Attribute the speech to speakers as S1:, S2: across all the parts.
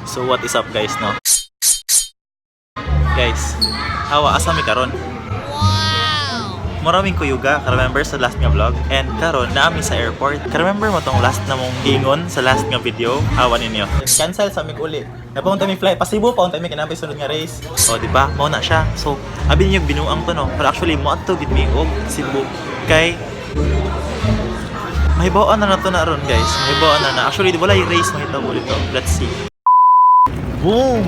S1: So what is up, guys, no? Guys, hawa, asa mi karon? Maraming kuyuga, ka-remember sa last nga vlog? And karon naa mi sa airport. Ka-remember mo tong last na mong ingon sa last nga video? Hawa ninyo. Cancel sa mig uli. Napaunta mi flight, pa-Cebu pa unta mi kay naa pay sunod nga race. O, di ba? Mao na siya. So, abi niyo binuang to, no. Pero actually mo adto gid mi og Cebu kay mahibaw-an na nato na ron, guys. Mahibaw-an na na. Actually, wala yung race mahitabo dito. Let's see. Boom!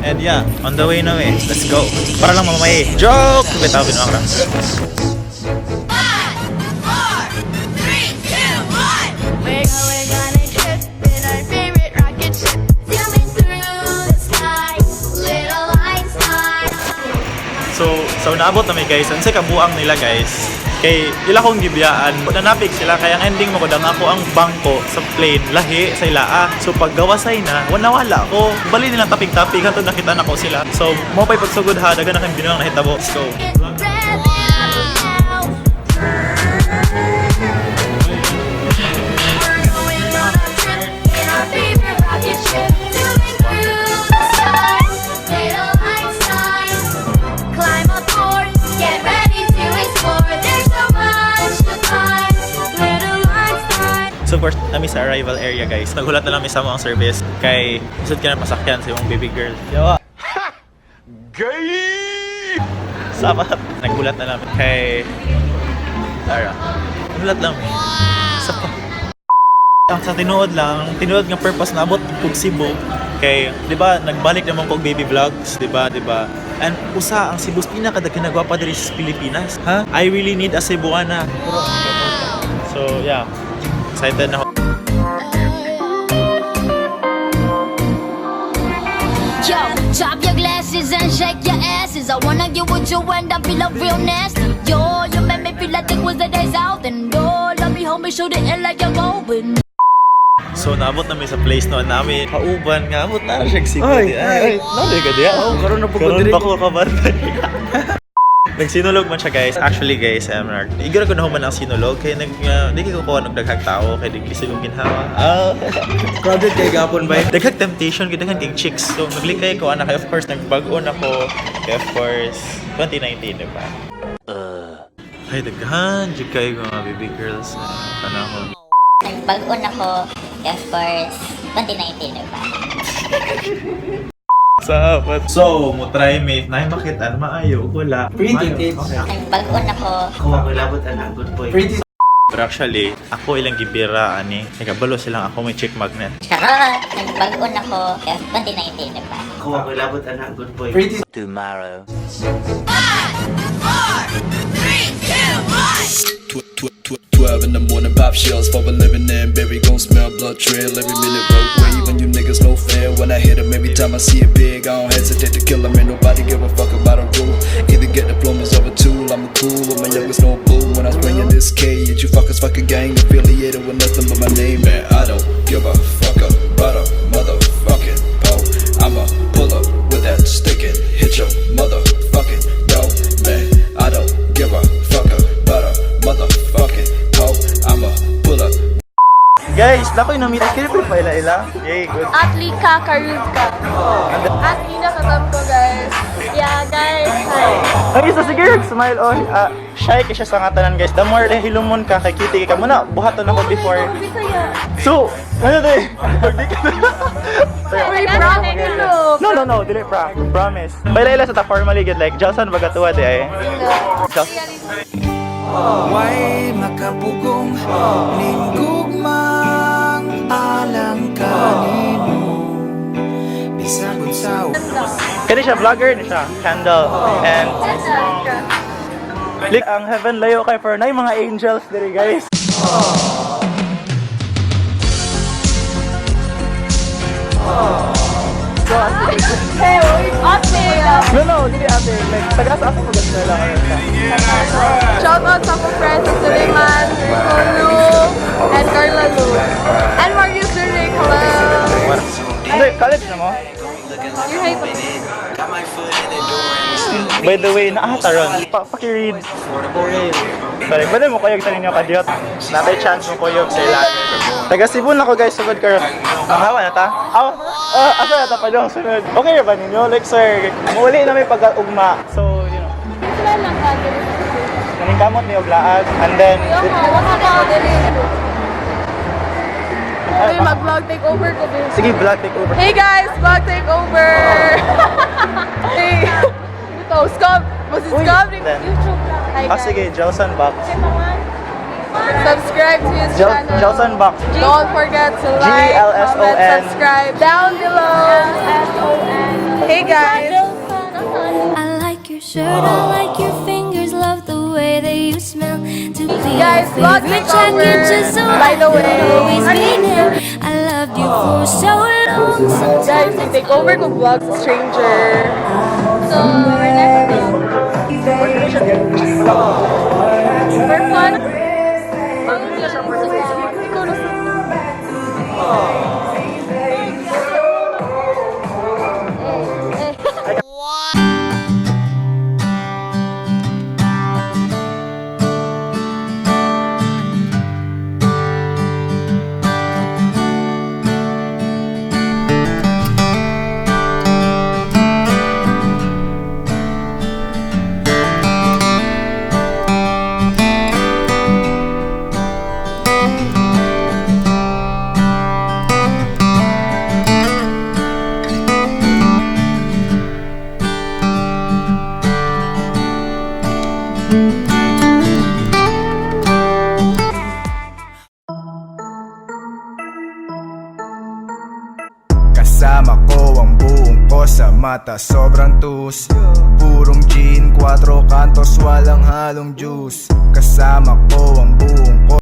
S1: And yeah, on the way na eh. Let's go. Para lang mamay. Joke! Bitaw, binuang ra.
S2: Five, four, three, two, one. We're going on a trip in our favorite rocket ship, zooming through the sky. Little Einstein.
S1: So naabot na mi, guys. Ang sa kabuang nila, guys. Kay ila kong gibiyaan, nanapig sila kay ang ending mo ko ako ang bangko sa plane lahi sa ilaa. So paggawasay na, wala wala ko. Bali nilang tapig-tapig hantod nakita na ko sila. So mo pa'y pagsugod ha, daghan na kang binuang nahitabo. Let's go.
S2: Get revving now. We're going on a trip in our favorite rocket ship, zooming through the sky. Little Einstein. Climb aboard, get ready to explore. There's so much to find. Little Einstein.
S1: So first, naa mi sa arrival area, guys. Nagulat na lang mi sa ang service kay isod ka na masakyan sa imong baby girl. Yawa. Gay! Sabat. Nagulat na lang kay Tara. Nagulat lang mi. Sa pa. Ang sa tinuod lang, tinuod nga purpose na abot kog Cebu kay di ba nagbalik naman kog baby vlogs, di ba, di ba? And usa ang Cebu pinakadaghan na gwapa diri sa Pilipinas. Ha? I really need a Cebuana. So yeah, excited na ako.
S2: Yo, drop your glasses and shake your asses. I wanna get with you and I feel real nasty. Yo, you make me feel like it was the days out. And yo, let me hold me, shoot it in like you're going.
S1: So naabot na mi sa place no nami kauban nga abot na ra siya Cebu.
S3: Ay,
S1: Ay, ay, nari ka diya.
S3: Oo, karon na po ko
S1: Karon
S3: diri.
S1: pa ko kabantay. Nagsinulog man siya, guys. Actually, guys, igor ko na human ang sinulog kay nag di ko kuha og daghang tao kay di lisod kong ginhawa. Ah.
S3: Crowded kay gapon ba?
S1: Daghang temptation kay daghan kay chicks. So naglikay ko ana kay of course nagbag-o na ko. Kay of course 2019, di ba? Ay, daghan jud kayo mga baby girls. Panahon.
S4: Nagbago na ko, of course, 2019, diba?
S1: Sa So, mo try me. Nay makitaan maayo wala.
S3: Pretty
S1: Maayo.
S3: tits.
S1: Okay.
S4: Nagbago na ko,
S5: Ako ang labot anak, good boy.
S3: Pretty.
S1: Pero actually, ako ilang gibira ani. Nagabalo silang ako may chick magnet.
S4: Charot! Nagbago na ko, 2019, diba?
S5: Ako ang labot anak, good boy.
S3: Pretty.
S5: Tomorrow.
S2: Five, four, three, two, one.
S6: 12 in the morning, pop shells for a living in. Berry gon' smell blood trail every minute. Road wave and you niggas no fair. When I hit 'em, every time I see it big, I don't hesitate to kill 'em. Ain't nobody give a fuck about a rule. Either get diplomas or a tool. I'm a cool with my youngest no bull. When I spraying this K, you fuckers fucking gang affiliated with nothing but my name, man. I don't give a fuck about a motherfucking pole. I'ma pull up with that stick and hit your motherfucking dog, man. I don't give a fuck about a motherfucking pole. I'ma pull up.
S1: Guys, lakoy na meet. Kaya pa ila ila. Yay, good.
S7: Atlika Karuzka. At Ina Katamko, guys. Yeah, guys. Hi.
S1: Ay, isa sige, smile oh. Ah, shy kay siya sa nga tanan, guys. The more na hilumon ka kay cutie ka muna buhaton ako before.
S7: Bisaya.
S1: So, ano to eh? Pag di ka
S7: Uy, prank.
S1: No, dili prank. Promise. Baila ila sa ta formally good like Johnson bagatuwa di ay. Johnson.
S8: Way makapugong ninggugmang alang kanino bisag unsa.
S1: Kani siya vlogger ni siya, Candle. And like, ang heaven layo kay for na mga angels diri, guys.
S7: Hey, ate.
S1: No, dili ate. Like, taga sa ako mag lang kayo siya.
S7: Shout out sa akong friends sa Suleiman, Rico Lu, and Carla Lu. And Marius Zurich, hello.
S1: Hindi, college na mo?
S7: You hate me.
S1: By the way, naa ta ron. Paki-read. Sorry, pwede mo kuyog sa ninyo kadiyot. Naa tay chance mo kuyog sa ilalim. Taga Cebu na ko, guys, sugod karon. Mahawa na ta? Aw, asa na ta pa dong sunod? Okay ra ba ninyo? Like sir, muuli na may pag-ugma. So.
S7: Wala lang ka diri.
S1: Kaning kamot ni og laag and then
S7: Wala ka diri. Uy, mag-vlog takeover ko, babe.
S1: Sige, vlog take over.
S7: Hey guys, vlog takeover! Hey! Ito, scam! Mas
S1: Uy,
S7: scam
S1: then.
S7: YouTube. Hi
S1: Ah,
S7: guys.
S1: sige, Jelson Box.
S7: Subscribe to his channel.
S1: Jelson Box.
S7: Don't forget to like,
S1: GLSON.
S7: comment, subscribe down below. Hey guys!
S2: I like your shirt, I like your fingers, love the way that you smell. To be
S7: Guys,
S2: your
S7: vlog
S2: favorite
S7: takeover.
S2: jacket just so
S7: By
S2: I
S7: the
S2: could
S7: way.
S2: always be near. I loved you for so long.
S7: Guys,
S2: Sometimes
S7: we take over ko vlog sa stranger.
S4: So, our next stop.
S7: For fun. Ikaw na
S3: Kasama ko ang buong ko sa mata, sobrang tus. Purong gin, kwatro kantos, walang halong juice. Kasama ko ang buong ko.